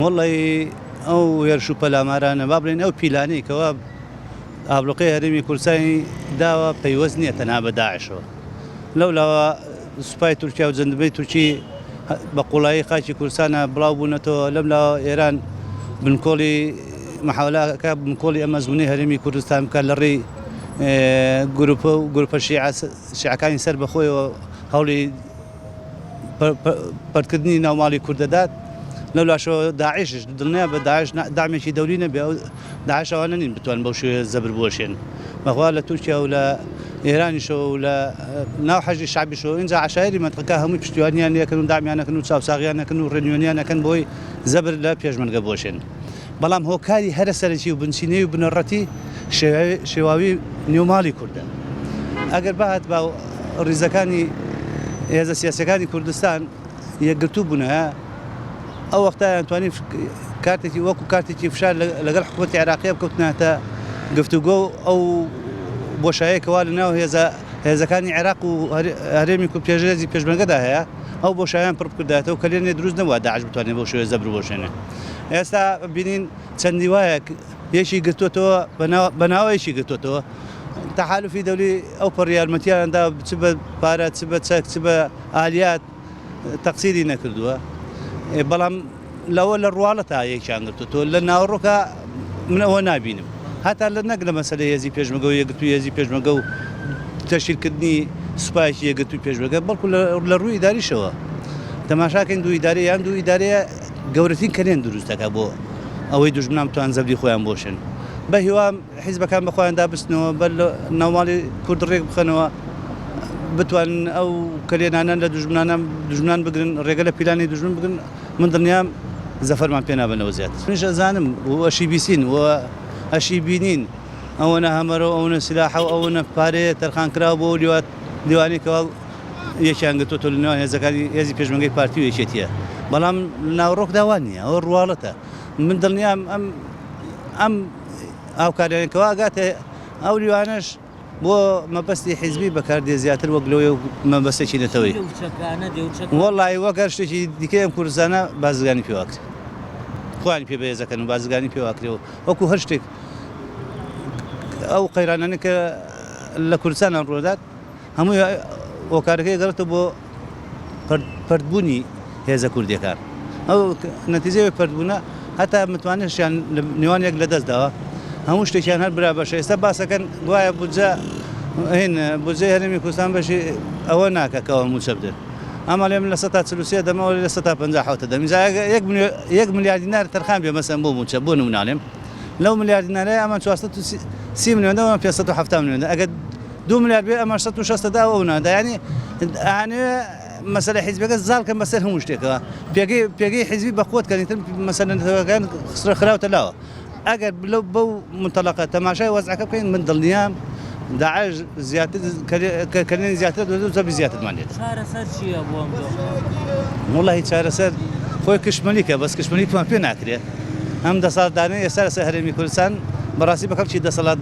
وەڵی ئەو هێرش و پەلامارانە با بڵێین ئەو پیلانەی کەوا ئابلوقەی هەرێمی کوردستانی داوە پەیوەست نییە تەنها بە داعشەوە لەولاوە سوپای تورکیا و جەندرمەی تورکی بە قوڵایی خاکی کوردستانە بڵاو بوونەتەوە لەم لاوە ئێران بنکۆڵی محاولەکە بنکۆڵی ئەم ئەزمونەی هەرێمی کوردستان بکات لە ڕێی گروپە و گروپە شیعەکانی سەر بەخۆیەوە هەوڵی پەرتکردنی ناوماڵی کورد دەدات، لەولاشەوە داعشش دڵنیا بە داعش دامێکی دەولی نەبێ ئەو داعش ئەوانە نین بتوان بەو شێوەیە زەبر بوەشێن بەخوا لە تورکیا و لە ئێرانیشەوە و لە ناو حەشدی شەعبیشەوە ئینجا عەشایری مەنتقەکە هەمووی پشتیوانیان لێکەن و دامیان ئەکەن و چاوساغیان ئەکەن و ڕێنوێنیان ئەکەن بۆی زەبر لە پێشمەرگە بوەشێن بەڵام هۆکاری هەرە سەرەکی و بنچینەی و بنەڕەتی شێواوی نێوماڵی کوردە. ئەگەر بهاتبا و ڕیزەکانی هێزە سیاسیەکانی کوردستان یەکگرتوو بوونایە ئەو وەختە ئەیانتوانی کارتێکی وەکو کارتێکی فشار لەگەڵ حکوومەتی عێراقیە بکەوتناتە گفتوگۆ و ئەو بۆشایەی کەوا لە ناو هێزە هێزەکانی عێراق و هەرێمی پێشێزی پێشمەرگەدا هەیە ئەو بۆشایان پڕ بکردایەتەوە کە لێ دروست نەبووە داعش بتوانێت بەو شێوەیە زەبر بۆشێنێ. ئێستا بینین چەند لیوایەک یەکی گرتووەتەوە بە ناوە یەکی گرتووەتەوە تەحالفی دەولی ئەو پەڕ یارمەتیان دا چ بە پارە چ بە چەک چ بە ئالیات تەقسیری نەکردووە بەڵام لەوە لە ڕواڵەتا یەکیان گرتووەتەوە لە ناوەڕۆکە من ئەوە نابینم هەتا لە نەک لە مەسەلەی هێزی پێشمەگە و یەکگرتووی هێزی پێشمەگە و تەشکیلکردنی سوپایەکی یەکگرتووی پێشمەگە بەڵکو لە ڕووی ئیداریشەوە تەماشاکەین دوو ئیدارە یان دوو ئیدارەیە گەورەترین کەلێن دروست دەکات بۆ ئەوەی دوژمنان بتوان زەبری خۆیان بۆشێن بە هیوام حیزبەکان بە خۆیاندا بچنەوە بەر لە ناوماڵی کورد ڕێک بخەنەوە بتوانن ئەو کەلێنانە لە دوژمنانە دوژمنان بگرن ڕێگە لە پیلانی دوژمن بگرن من دڵنیام زەفەرمان پێ نابەنەوە زیاتر منیش ئەزانم و ئەشی بیسین و ئەشی بینین ئەوەنە هەمەرە و ئەوەنە سلاحە و ئەوەنە پارەیە تەرخان کراوە بۆ ئەو لیوا لیوانەی کەوا یەکیان گرتووەتەوە لە نێوان هێزەکانی هێزی پێشمەرگەی پارتی و یەکێتیە بەڵام لە ناوەڕۆکدا وا نییە ئەوە ڕواڵەتە من دڵنیام ئەم ئەم هاوکاریانە کەوا ئەگاتە ئەو لیوانەش بۆ مەبەستی حیزبی بەکاردێ زیاتر وەک لەوەی مەبەستێکی نەتەوەی وەڵی وەک هەر شتێکی دیکەی ئەم کوردستانە بازرگانی پێواکرێ خۆیان پێ بەهێزەکەن و بازرگانی پێواکرێ و وەکو هەر شتێک ئەو قەیرانانە کە لە کوردستان ڕوودات هەمووی هۆکارەکەی گەڕێتەوە بۆ پەرتبوونی هێزە کوردیەکان ئەو نەتیجەی پەرتبوونە هەتا متمانەشیان لە نێوان یەک لەدەست داوە هەموو شتێکیان هەر برا بەشە ئێستا باسەکەن گوایە بودجە هین بودجەی هەرێمی کوردستان بەشی ئەوە ناکە کەەوە مووچە بدەن ئەمە لێم لە 143 دەمەوە لە 157 دەم یەک ملیار دینار تەرخان بێ مەسەن بۆ مووچە بۆ نمونالێم لەو ملیار دینارەی ئەمان 430 ملیۆن دەمە 570 ملیۆن ئەگەر دوو ملیار بێ ئەمە 160 دا ئەو نادا یعنی ئەیانەوێ مەسەلە حیزبەکە زاڵ کەن بەسەر هەموو شتێکەوە پێگەی پێگەی حیزبی بەقوت کەن ئیتر مەسەلە نەتەوەکان خسرە خراوتە لاوە ئەگەر لەو بەو منتەلەقە تەماشای وەزعەکە بکەین من دڵنیام داعش زیاتر کەلێنی زیاتر دۆزێت و زەبری زیاترمان لێ دەدات. چارەسەر چییە بۆ ئەم دۆخە؟ وەڵاهی چارەسەر خۆی کشمەلیکە بەس کشمەلیکمان پێ ناکرێ ئەم دەسەڵاتدارانەی ئێستا لەسەر هەرێمی کوردستان بەڕاستی بە کەڵکی دەسەڵات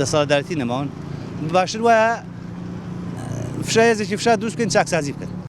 دەسەڵاتدارێتی نەماون باشتر وایە فشا هێزێکی فشار دروست بکەین چاکسازی بکەن.